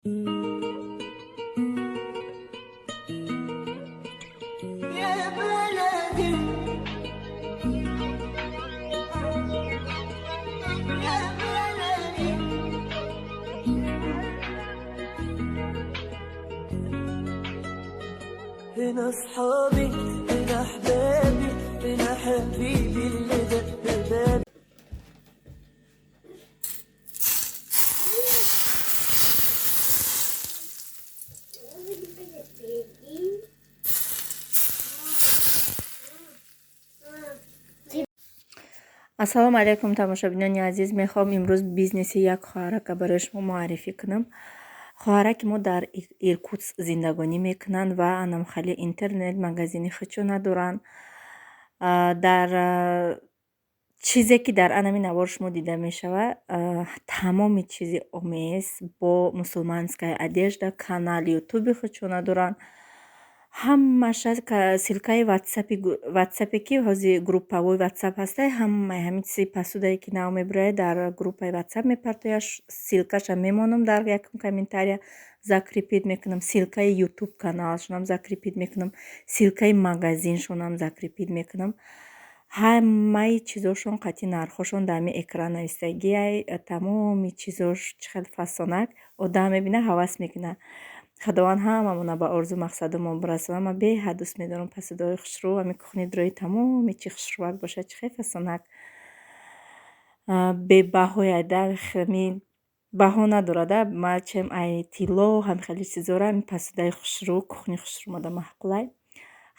يا بلدي، يا بلدي. هنا اصحابي، هنا احبابي، هنا حبيبي اللي دق بابي. Ассалому алайкум, тамошобинони азиз. Мехоҳам имрӯз бизнеси як хоҳарака барои шумо муаррифӣ кунам. Хоҳараки мо дар Иркутск зиндагонӣ мекунанд ва анамхали интернет магазини худшо надоранд. Дар чизе ки дар анами навор шумо дида мешавад, тамоми чизи омез бо мусулманская одежда, канал ютуби худшо надоранд. Ҳамаша ссылкаи ватсапе ки ҳозир группаҳои ватсап ҳастай, ҳамаи ҳамин чизи посудае ки нав мебирояд, дар группаи ватсап мепартояд. Ссылкаша мемонам, дар якум комментария закрепить мекунам, ссылкаи ютуб каналшонам закрепить мекунам, ссылкаи магазиншонам закрепить мекунам. Ҳамаи чизошон қатъи нархҳошон дар ҳамин экран навистагиай. Тамоми чизош чӣ хел фасонак, одам мебинад, ҳавас мекунад. Худованд ҳамамона ба орзу мақсадумон бирасонад. Ман беҳад дӯст медорам посудаҳои хушрӯ, ҳамин кухни дрои тамоми чи хушрӯак бошад, чӣ хел фасонак, бебаҳояда, ами баҳо надорада. Ма чем ай тилло ҳами хеле чизора, ҳамин посудаи хушрӯ, кухни хушрӯ мада маъқулай.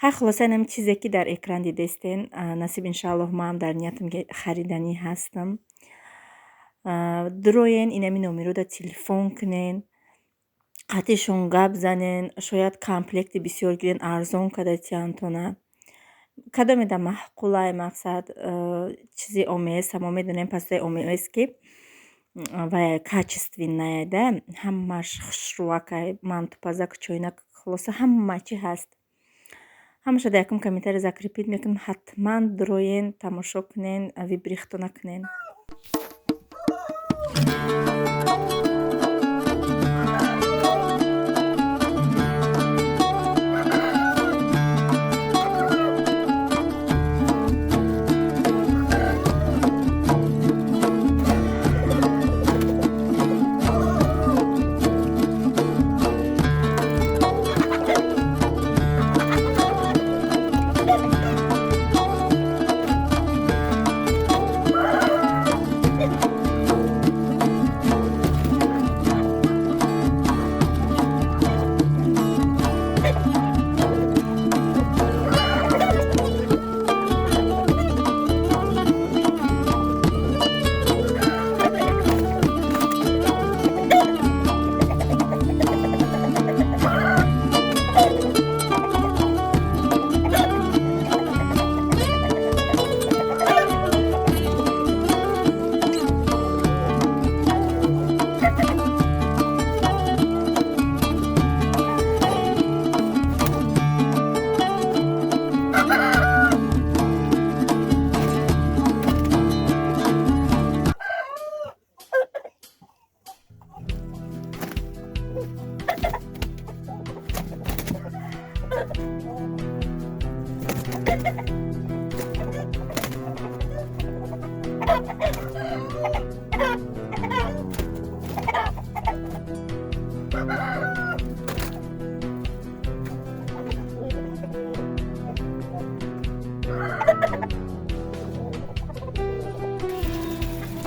Хай, хулоса, инами чизе ки дар экран дидестен, насиб, иншааллоҳ, маам дар ниятам хариданӣ ҳастам. Дуроен, инами номерода телефон кунен, қатъишон гап занен, шояд комплекти бисёр гирен, арзон када тиянтона. Кадомеда маъқулай, мақсад, чизи омез, мо медонем, посудаи омез ки вай качественная да, ҳамааш хушрӯакай, мантупазак, чойнак, хулоса, ҳама чи ҳаст. Ҳамаша дар якум комментария закрепить мекунам. Ҳатман дуроен, тамошо кунен, выбори худтона кунен.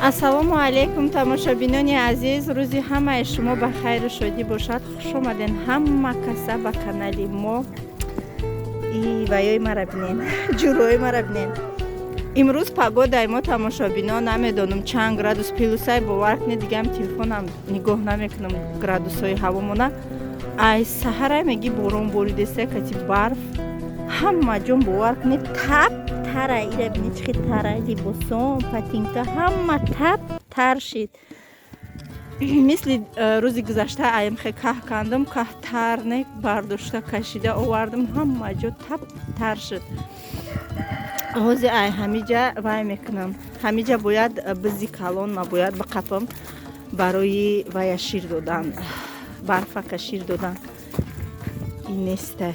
Ассалому алайкум, тамошобинони азиз. Рӯзи ҳамаи шумо ба хайру шодӣ бошад. Хуш омаден ҳама каса ба канали мо. И ваёи мара бинен, ҷӯрои мара бинен. Имрӯз погодаи мо, тамошобино, намедонам чанд градус плюсай, бовар кунед, дигам телефонам нигоҳ намекунам градусҳои ҳавомона. Ай саҳарай меги борон боридеста, кати барф ҳама ҷон, бовар кунед, тап тара. Ира бинед, чӣ хел тара, либосон, ботинка, ҳама тап тар шид. Мисли рӯзи гузашта аимхе каҳ кандам, каҳ тар не, бардошта кашида овардам, ҳама ҷо тап тар шуд. Ҳозир ай ҳамиҷа вай мекунам, ҳамиҷа бояд бизи калон ма бояд биқапам барои вая шир додан. Барфака шир додан ин нестай.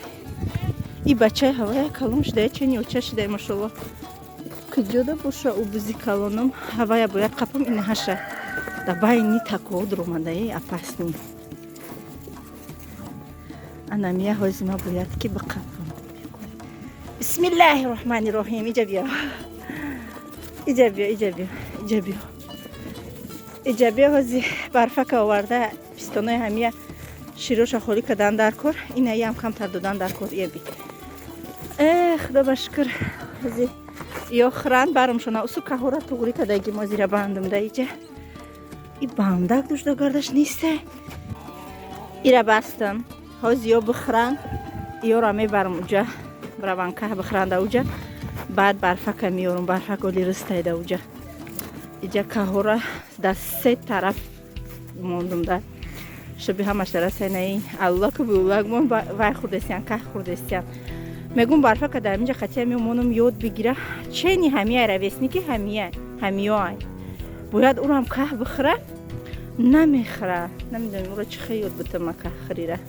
И бачаи ҳавая калон шуда, чени оча шуда, машолло. Куҷода боша ӯ бузи калоном? Ҳавая бояд қапам. Инаҳаша да байни такоҳо дуромадаи, опасный. Анамия ҳозима бояд ки биқапам. Бисмиллаҳи роҳмани роҳим. Иҷа биё, иҷа биё, иҷа биё, иҷа биё, иҷа биё. Ҳози барфака оварда, пистонои ҳамия широша холӣ кардан дар кор, инаям камтар додан дар кор. Ия би, э худо ба шукр, ҳози ё хӯранд барумшона. Усу каҳора туғрӣ кадаги, мо зира бандум да иҷа. И бандак дошта гардаш несте. Ира бастам, ҳози ё бихӯранд, ёра мебарам уҷа, бираванд каҳ бихӯранда уҷа. Баъд барфака меёрум, барфак оли рыстайда уҷа. Иҷа каҳора дар се тараф мондум да шуби ҳамаш дарасайнаи аллаку биулак мон вай хӯрдестиян, каҳ хӯрдестиян. Мегум, барфака дар инҷа қатия мемонам, ёд бигира. Чени ҳамияй, ровесники ҳамия ҳамиёай, бояд урам каҳ бихӯра, намехӯра. Намедонам, уро чӣ хел ёд бутама каҳ хӯрира.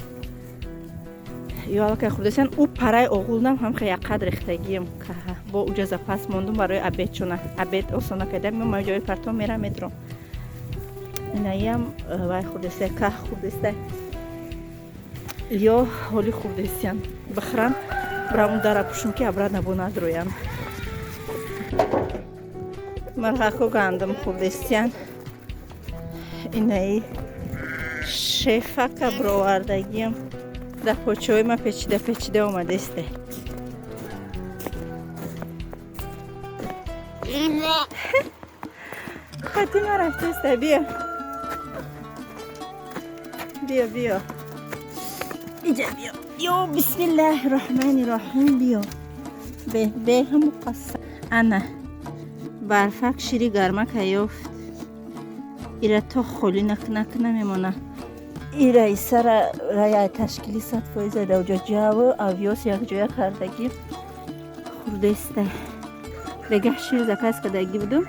Ё аллакай хӯрдестиян. Ӯ параи оғулнам ҳам хе якқад рехтагием каҳа, бо уҷа запас мондум барои обед, чуна обед осона кардам, меомам ҷои партом мерам, медурам. Инаям вай хӯрдестай, каҳ хӯрдестай, ё ҳоли хӯрдестиян. Бихӯрам, бирам дара пӯшум, ки обратно бо надроям. Марғако гандум хӯрдестиян. Инаи шефака бировардагиам, дар почаҳои ма печида печида омадесте. Фатима рафтеста. Биё, биё, биё, иҷа биё. Ё бисмиллаҳи роҳмани роҳим. Биё, бе беҳаму қасса. Ана барфак шири гармака ёфт. Ира то холӣ накунакуна мемона. Ира исара рая ташкили 100% да уҷа ҷаву авёс якҷоя кардагӣ хурдеста. Бегаҳ шир заказ кардагӣ будум,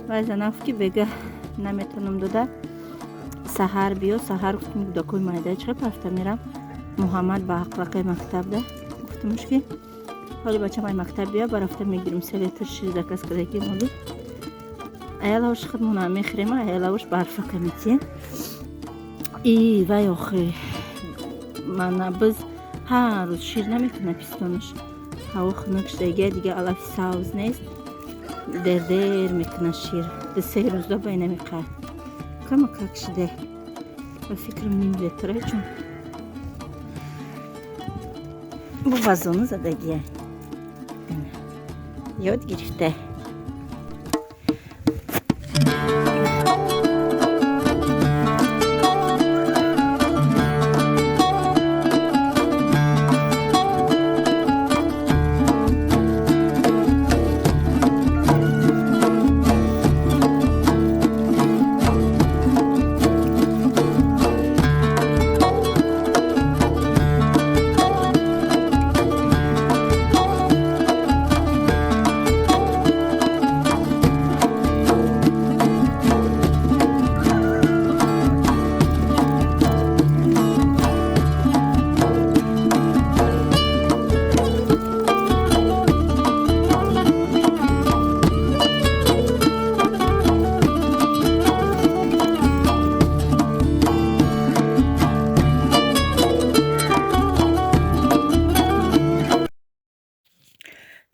вай зана гуфт, ки бегаҳ наметонам дода, саҳар биё. Саҳар гуфтум, кӯдакои майда чиқа пафта мерам. Муҳаммад ба ақлақаи мактабда гуфтумш, ки ҳоли бачам ай мактаб бия, барафта мегирим. 3 литр шир заказ кардагӣ моли. Аялавш худмона мехӯрем, аялавш барфака метием. И вай охи мана биз ҳар рӯз шир намекуна пистонаш. Ҳаво хунук шудагия, дига алафи савз нест, дердер мекуна шир. 2-3 рӯзда ба инамиқа кама как шиде. Ба фикрам, ним литра, чун бо вазону задагия ёд гирифта.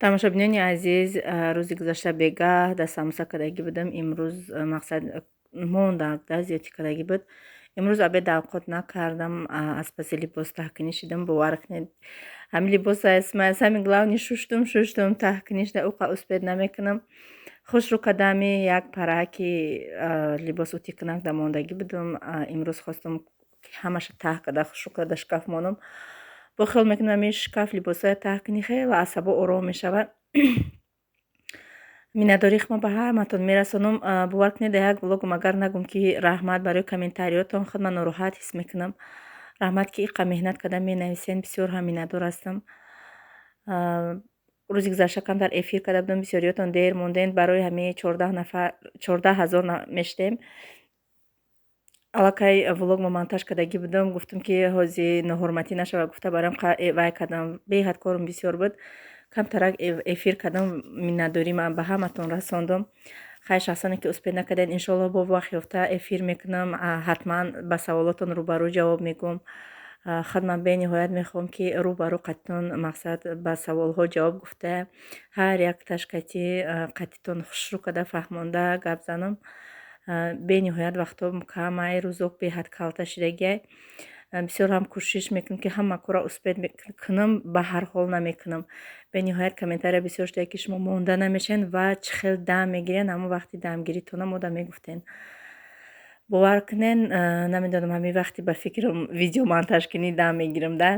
Тамошобинони азиз, рӯзи гузашта бегаҳ да самуса кардагӣ будам. Имрӯз мақсад мондак да зиёдтӣ кардагӣ буд. Имрӯз обед авқот накардам, аз паси либос таҳкунӣ шидам. Бовар кунед, ҳамин либоса самый главный шуштум, шуштум, таҳкунӣ шуда, уқа успеть намекунам. Хушрӯ кардами як параки либос утӣ кунак да мондагӣ будум. Имрӯз хостум ҳамаша таҳ карда, хушрӯ карда шкаф монам. Бо хиёл мекунам, ҳамин шкаф либосҳоя таҳ кунӣ, хеле асабо ором мешавад. Миннатдории худро ба ҳаматон мерасонам. Бовар кунед, дар як влогам агар нагум, ки раҳмат барои комментариётон, худ ман нороҳат ҳис мекунам. Раҳмат, ки иқа меҳнат карда менависен, бисёр ҳам миннатдор ҳастам. Рӯзи гузашта камтар эфир карда будам, бисёриётон дер монден. Барои ҳамин 14 нафар, 14 000 мешудем. Аллакай влогмо монтаж кардагӣ будам, гуфтам, ки ҳози ноҳурматӣ нашава, гуфта барам вай кардам. Беҳад корум бисёр буд, камтарак эфир кардам, миннатдорӣ ман ба ҳаматон расондам. Хайр, шахсоне ки успеть накардед, иншоалло, бо вақт ёфта эфир мекунам, ҳатман ба саволотон рӯбарӯ ҷавоб мегӯм. Худ ман бениҳоят мехоҳам, ки рӯбарӯ қатитон, мақсад, ба саволҳо ҷавоб гуфта, ҳар якташ кати қатитон хушрӯ карда, фаҳмонда гап занам. Бениҳоят вақтҳо камай, рӯзо беҳад калта шидагиай. Бисёр ҳам кӯшиш мекунам, ки ҳама корро успеть кунам, ба ҳар ҳол намекунам. Бениҳоят комментария бисёр шуда, ки шумо монда намешавед ва чӣ хел дам мегирен, ҳамон вақти дамгиритона мода мегуфтен. Бовар кунен, намедонам, ҳамин вақти ба фикрам видео монтажкунӣ дам мегирам да,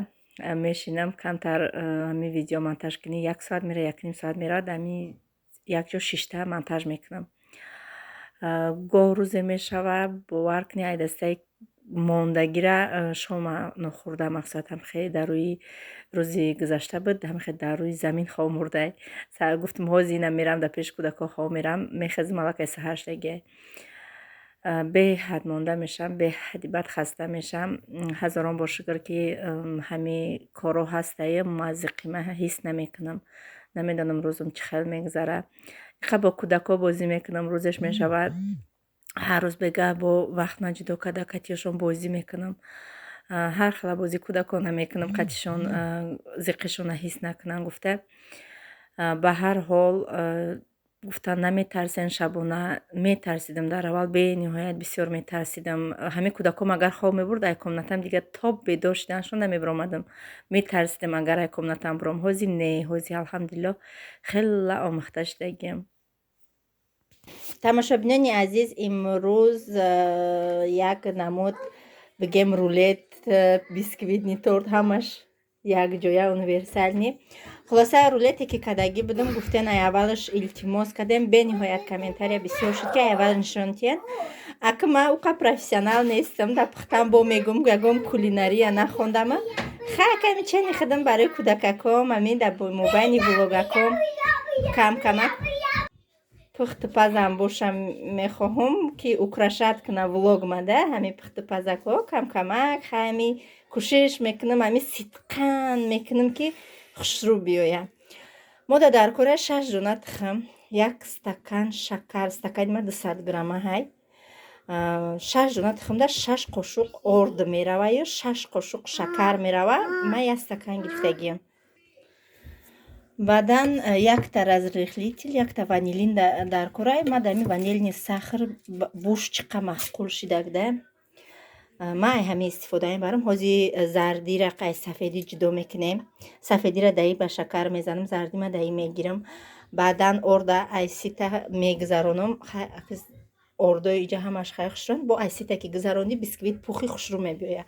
мешинам камтар, ҳамин видео монтажкунӣ як соат мера, якним соат меравад, ҳамин якҷо шишта монтаж мекунам. Гоҳ рӯзе мешава, бовар кунед, ай дастаи мондагира шома нохӯрда, мақсад, ҳамхе дар рӯи рӯзи гузашта буд, ҳамхе дар рӯи замин хоб мурдай. Гуфтам, ҳози ина мерам, дар пеши кӯдакҳо хоб мерам, мехезам, аллакай саҳар шудагиай. Беҳад монда мешавам, беҳади бад хаста мешавам. Ҳазорон бор шукр, ки ҳамин корҳо ҳастае, ма зиқима ҳис намекунам. Намедонам, рӯзум чӣ хел мегузара. Иқа бо кӯдакҳо бозӣ мекунам, рӯзеш мешавад, ҳар рӯз бегаҳ бо вақт ман ҷудо карда қатиёшон бозӣ мекунам. Ҳар хела бозӣ кӯдакона мекунам қатишон, зиқишона ҳис накунам гуфта. Ба ҳар ҳол, гуфтан, наметарсен шабона? Метарсидам, дар аввал бениҳоят бисёр метарсидам. Ҳамин кӯдакҳом агар хоб мебурд, ай комнатам дига то бедор шиданашон намебиромадам, метарсидам, агар ай комнатам биром. Ҳози не, ҳози, алҳамдулилло, хела омӯхта шудагиам. Тамошобинони азиз, имрӯз як намуд, бигем, рулет, бисквитный торт, ҳамаш якҷоя, универсальный. Хулоса, рулете ки кардагӣ будам, гуфтен, ай аввалаш илтимос кардем, бениҳоят комментария бисёр шуд, ки ай аввал нишон тиҳен. Ака, ман уқа профессионал нестам дар пухтан, бо мегум, ягон кулинария нахондама. Хай, ками чени худам барои кӯдакаком, ҳамин дар мобайни влогаком кам камак пухтупазам бошам, мехоҳам, ки украшать кунам влогмада. Ҳамин пухтупазакҳо кам камак, ҳами кӯшиш мекунам, ҳамин сидқан мекунам, ки хушрӯ биёяд. Мода дар кора шаш дона тухм, як стакан шакар, стакани ма 200 грамма ҳай. Шаш дона тухмда шаш қошуқ орд мерава ё шаш қошуқ шакар мерава. Ман як стакан гирифтагиам. Баъдан якта разрыхлитель, якта ванилин дар кора. Ма дами ванильный сахар буш чиқа маъқул шидак да, ман ай ҳамин истифода мебарам. Ҳози зардира қай сафедӣ ҷудо мекунем. Сафедира даи ба шакар мезанам, зардима даи мегирам. Баъдан орда ай сита мегузаронам. Ордои иҷа ҳамаш хай хушрӯ, бо ай сита ки гузаронӣ, бисквит пухи хушрӯ мебиёяд.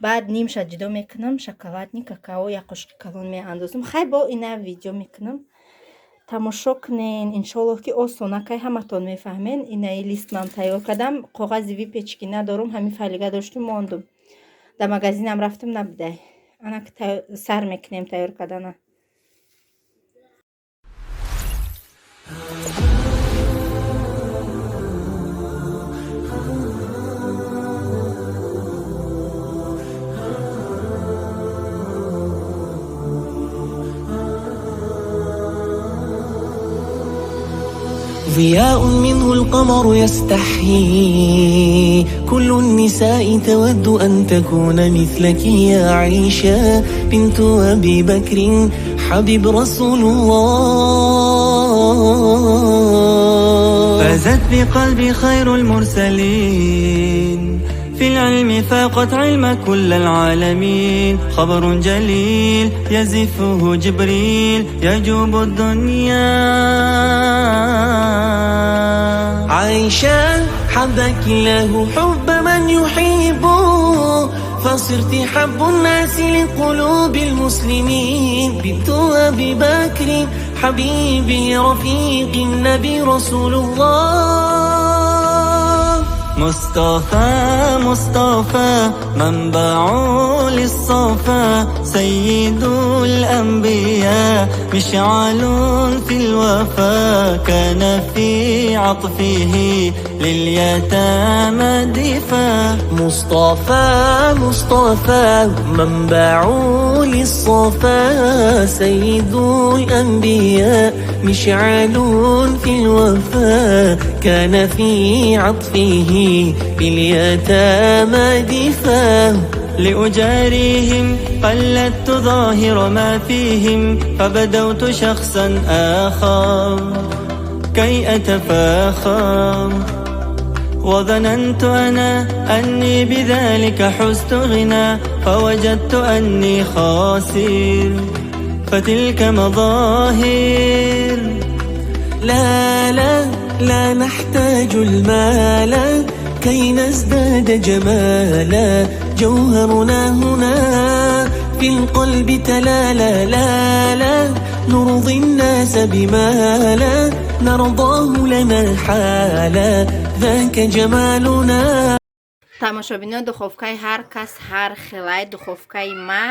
Баъд нимша ҷудо мекунам, шоколадный какао як қошуқи калон меандозам. Хай, бо ина видео мекунам, тамошо кунен. Иншоаллоҳ, ки осонакай, ҳаматон мефаҳмен. Инаи лист ман тайёр кардам, коғази выпечки надорум, ҳамин фольга доштум, мондум. Дар магазинам рафтам, набудай. Ана, сар мекунем тайёр кардана. ضياء منه القمر يستحيي، كل النساء تود أن تكون مثلك يا عيشة بنت أبي بكر حبيب رسول الله. فازت بقلبي خير المرسلين، في العلم فاقت علم كل العالمين، خبر جليل يزفه جبريل يجوب الدنيا. عائشة، حبك الله حب من يحبه، فصرت حب الناس لقلوب المسلمين، بنت أبي بكر حبيبي رفيق النبي رسول الله. مصطفى مصطفى منبع للصفا، سيد الأنبياء مشعل في الوفا، كان في عطفه لليتامى دفا. مصطفى مصطفى منبع للصفا، سيد الأنبياء مشعل في الوفا، كان في عطفه لليتامى دفا. لأجاريهم قلدت ظاهر ما فيهم، فبدوت شخصا آخر كي أتفاخر، وظننت أنا أني بذلك حزت غنى، فوجدت أني خاسر فتلك مظاهر. لا لا لا نحتاج المال كي نزداد جمالا، جوهرنا هنا في القلب تلالا. لا لا نرضي الناس بما لا نرضاه لنا حالا، ذاك جمالنا. Тамошобино, духовкаи ҳар кас ҳар хелай. Духовкаи ма,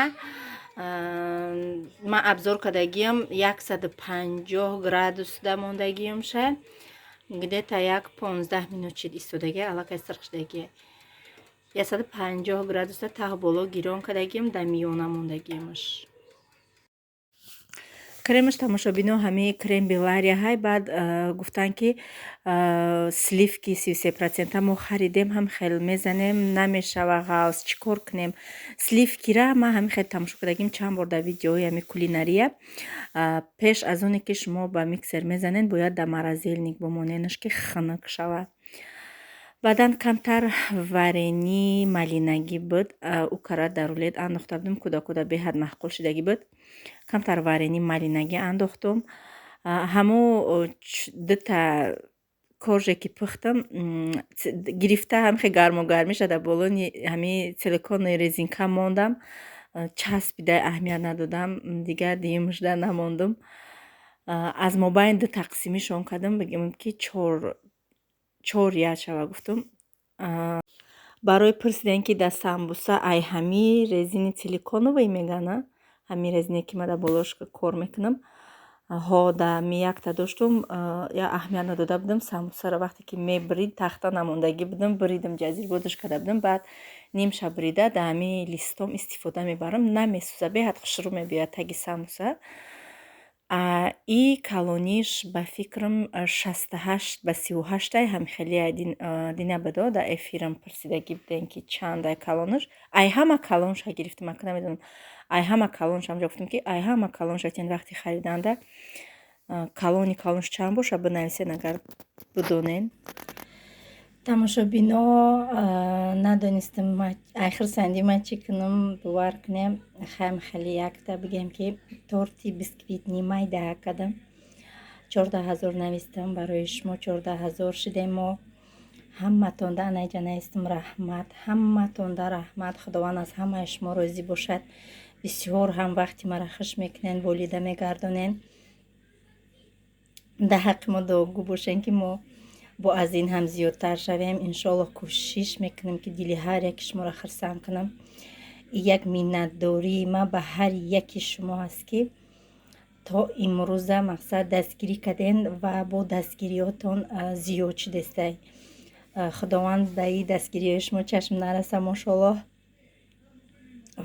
ма обзор кардагиам, 150 градусда мондагиамша, где-то як 15 минут шид истодагия, аллакай сирх шудагия. 150 градуса таҳ боло гирон кардагиам, дар миёна мондагиамаш. Кремаш, тамошобино, ҳамаи крем Белария ҳай. Баъд гуфтанд, ки сливки 33 процента мо харидем, ҳам хел мезанем, намешава ғалз, чӣ кор кунем? Сливкира ман ҳамин хел тамошо кардагим чанд бор дар видеои ҳами кулинария. Пеш аз оне ки шумо ба миксер мезанед, бояд дар морозильник бимоненаш, ки хунук шавад. Баъдан камтар варенье малинагӣ буд, ӯ кара дар рулет андохта будем, кӯдакода беҳад маъқул шудагӣ буд. Камтар варенье малинагӣ андохтум. Ҳамо дута корже ки пухтам, гирифта, ҳамихе гарму гармиша дар болони ҳами силикони резинка мондам, часпида, аҳамият надодам, дигар дуюмашда намондум. Аз мобайн ду тақсимишон кардам, бигем, ки чор як шава гуфтум. Барои пурсидем, ки дар самбуса ай ҳами резини силиконовый мегана, ҳами резине ки ман дар болош кор мекунам, ҳо, дар ми якта доштум, я аҳамият надода будам. Самбусаро вақте ки мебурид, тахта намондагӣ будам, буридам, ҷазирбодаш карда будам. Баъд нимша бурида, дар ҳами листом истифода мебарам, намесӯза, беҳад хушрӯ мебиёяд таги самбуса. И калониш, ба фикрам, 68 ба 38-ай, ҳами хеле дина будо, дар эфирам пурсидагӣ будем, ки чандай калонаш. Ай ҳама калонша гирифтам, ака намедонам, ай ҳама калонша. Ҳамҷо гуфтам, ки ай ҳама калонша тен. Вақти хариданда калони калонш чанд боша, бинависен, агар бидонен. Тамошобино, надонистам ай хурсандӣ ман чӣ кунам, бовар кунем. Хам хеле якта бигем, ки торти бисквитный майда кардам, 14 000 навистам барои шумо, 14 000 шудем мо. Ҳаматонда анаҷа навистам, раҳмат, ҳаматонда раҳмат. Худованд аз ҳамаи шумо розӣ бошад. Бисёр ҳам вақти мара хуш мекунен, болида мегардонен. Дар ҳаққи мо дуогӯ бошен, ки мо бо аз ин ҳам зиёдтар шавем. Иншоаллоҳ, кӯшиш мекунем, ки дили ҳар яки шуморо хурсанд кунам. Як миннатдории ман ба ҳар яки шумо аст, ки то имрӯза мақсад дастгирӣ карден ва бо дастгириётон зиёд шудестай. Худованд ба ин дастгириҳои шумо чашм нараса, мошоаллоҳ,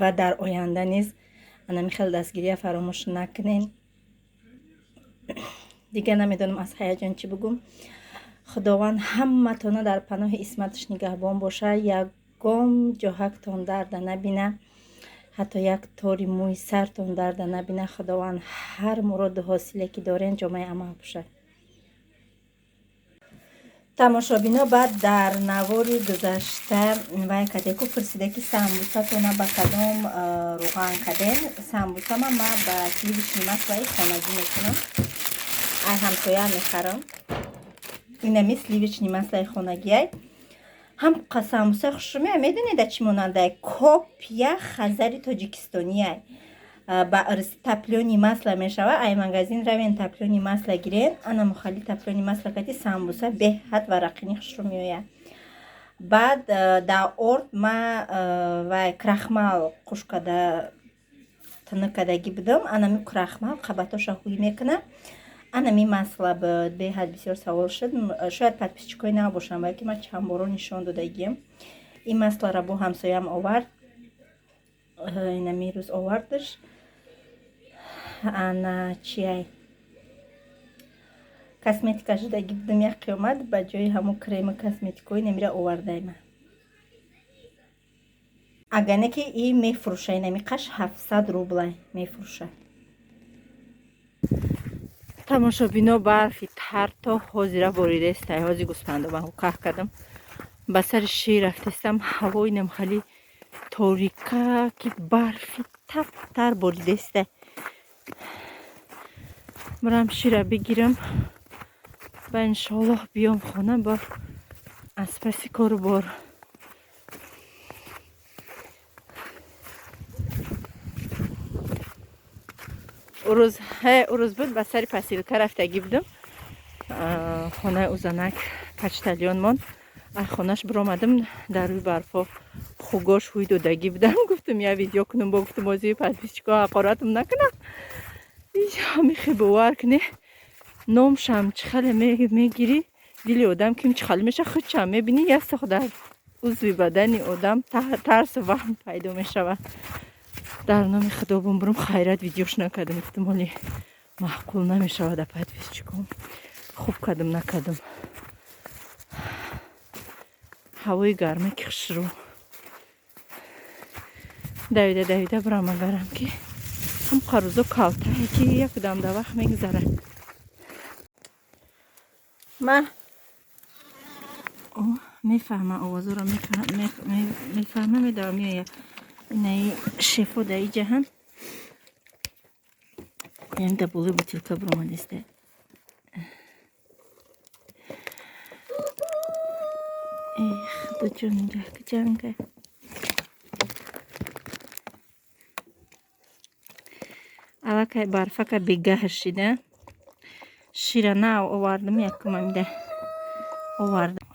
ва дар оянда низ анами хел дастгирия фаромӯш накунен. Дигар намедонам аз ҳаяҷон чӣ бигӯм. Худованд ҳаматона дар паноҳи исматаш нигаҳбон бошад, ягон ҷоҳактон дарда набина, ҳатто як тори мӯи сартон дарда набина. Худованд ҳар муроду ҳосиле ки дорен, ҷомаи амал пӯшад. Тамошобино, баъд дар навори гузашта вай кардеку, пурсида, ки самбусатона ба кадом рӯған кардем. Самбусама ма ба сливочный маслаи хонагӣ мекунам, ай ҳамсоя мехарам. Инами сливочный маслаи хонагиай ҳам самбуса хушрӯ меояд. Медонед, да чӣ монандай? Копия хазари тоҷикистониай, ба топлёный масло мешава. Ай магазин равен, топлёный масло гирен, ана мухали топлёный масло кати самбуса беҳад варақини хушрӯ меояд. Баъд дар орд ма вай крахмал қуш када тинук кардагӣ будам. Анами крахмал қабатоша ҳуй мекунам. Анами масла буд. Беҳад бисёр савол шуд. Шояд подписчикои нав бошанд, балки ман чанд боро нишон додагиям. Ин масларо бо ҳамсоям овард. Инами рӯз овардаш. Ана чиай? Косметика шудагӣ будам як қиёмат, ба ҷои ҳамун крему косметикои намира овардайма. Агар не ки и мефурӯша, инами қаш 700 рублай мефурӯша. Тамошобино, барфи тар то ҳозира боридаестай. Ҳози гӯспандо ман ҳукаҳ кардам. Ба сари шир рафтестам, ҳаво инам хали торика, ки барфи таптар боридаестай. Мурам шира бигирам ва иншоаллоҳ биём хона бо аз паси кору бор. Урӯз буд, ба сари посилка рафтагӣ будам. Хонаи узанак почтальонмон. Аз хонаш биромадам, дар рӯи барфо хугош ҳуй додагӣ будам. Гуфтам я видео кунам, бо гуфтам озии подписчикҳо ҳақоратам накунам. Ҳамихе бовар кунӣ, номшам чӣ хеле мегирӣ, дили одам ким чӣ хеле меша, худшам мебинӣ, ясох дар узви бадани одам тарсу ваҳм пайдо мешавад. Дар номи худо бумбурум, хайрат видеош накардам, гуфтам ҳоли маъқул намешавад а подписчиком. Хуб кардам, накардам. Ҳавои гарме ки хушрӯ. Давида давида бурам, агарам ки ҳам қарузо калтае ки якдам да вақт мегузарад. Ма мефаҳма, овозоро мефаҳма, медавам меояд. Инаи шефо дар иҷа ҳам ям дар болои бутилка буромадиста. Эх, худоҷон, ҷанга. Аллакай барфака бегаҳ шида. Шира нав овардам, якумамида овардам.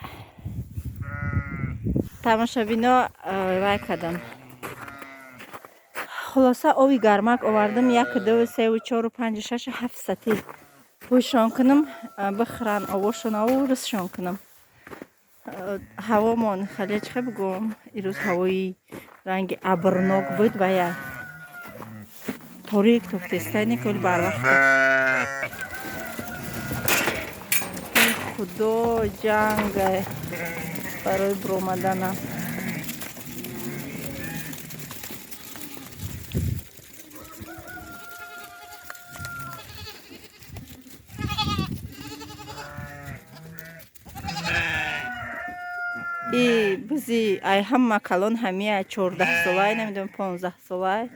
Тамошобино, вай кардам. Хулоса, ови гармак овардам, 1, 2, 3, 4, 5, 6, 7 сатил. Ҳӯйшон кунам, бихӯран овошон, рӯзшон кунам. Ҳавомон хеле чӣ бигӯм, ирӯз ҳавои ранги абрнок буд ва я торик тофтестай, неколи барвақт. Худо, ҷанга барои биромаданам. И бузи ай ҳама калон ҳамия 14 солай, намедонам, 15 солай.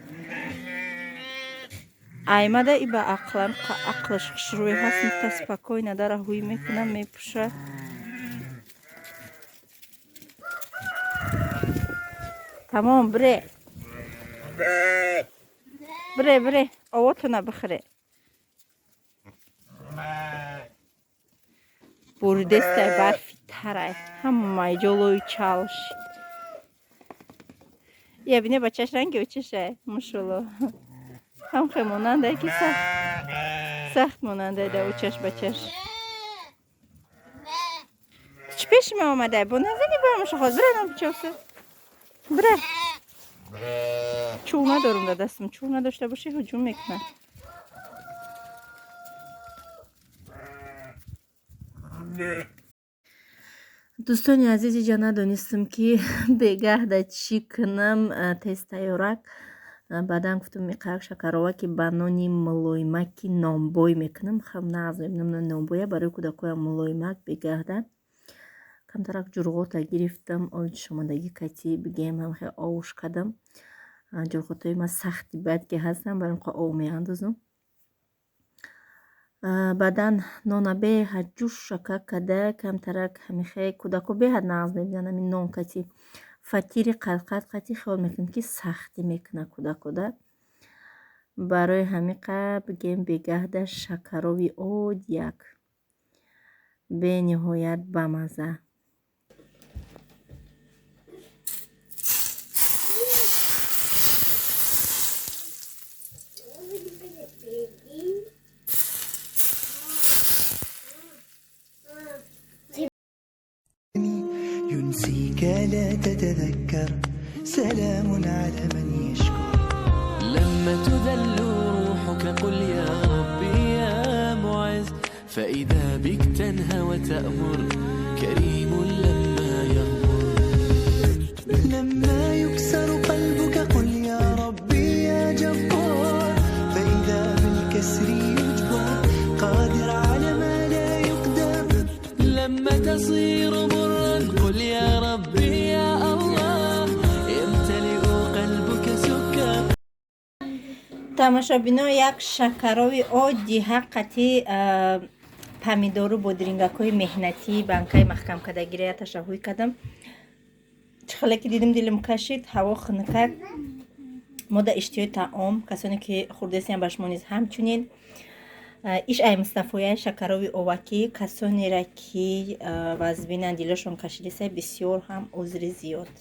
Аймада и ба ақлам ақлаш хушрӯй ҳаст, мута спокойно дара ҳуй мекунам, мепӯша. Тамом, бире. Бире, бире, овотона бихӯре. Буридестай, барфи тарай. Ҳамаи ҷо лои чал шид. Я бине, бачаш ранги очашай, мошалло. Ҳам хе монандай ки сахт. Сахт монандай да очаш бачаш. Чӣ пеши ма омадай? Бо назани ба мушахоз. Бире нам бичоса. Бире. Чӯб надорум дар дастам. Чӯб надошта бошӣ, ҳуҷум мекунад. Дӯстони азиз, иҷа надонистам ки бегаҳ да чӣ кунам, тез тайёрак. Баъдан гуфтам миқак шакарова ки ба нони мулоимаки номбой мекунам. Хам нағз мебинам номбоя барои кӯдакоям мулоимак бегаҳда. Камтарак ҷурғота гирифтам, ои шомадагӣ кати бигем ҳам хеле овуш кардам. Ҷурғотҳои ман сахти бад ки ҳастам, барои ин ов меандозам. Баъдан нона беҳад ҷӯш шакар карда, камтарак ҳамихе кӯдако беҳад нағз мебинанд ҳамин нон кати. Фатири қадқад қати хиёл мекунем ки сахтӣ мекунад кӯдакода. Барои ҳамиқа бигем бегаҳда шакарови оддияк. Бениҳоят бамазза. لا تتذكر، سلام على من يشكر. لما تذل روحك قل يا ربي يا معز، فإذا بك تنهى وتأمر، كريم لما يغمر. لما يكسر قلبك قل يا ربي يا جبار، فإذا بالكسر يجبر، قادر على ما لا يقدر. لما تصير برا قل يا ربي يا الله، يمتلئ قلبك سكر. Тамошобино, як шакарови оддӣ ҳаққати помидору бодирингакҳои меҳнатӣ банкаи маҳкамкардагиро ташаҳҳуй кардам. Чӣ хеле ки дидим, дилим кашид. Ҳаво хунукак, мо да иштиҳои таом, касоне ки хурдесиям, ба шумо низ ҳамчунин. Иш ай Мустафояи шакарови овакӣ, касонеро ки вазбинан, дилошон кашидиса, бисёр ҳам узри зиёд.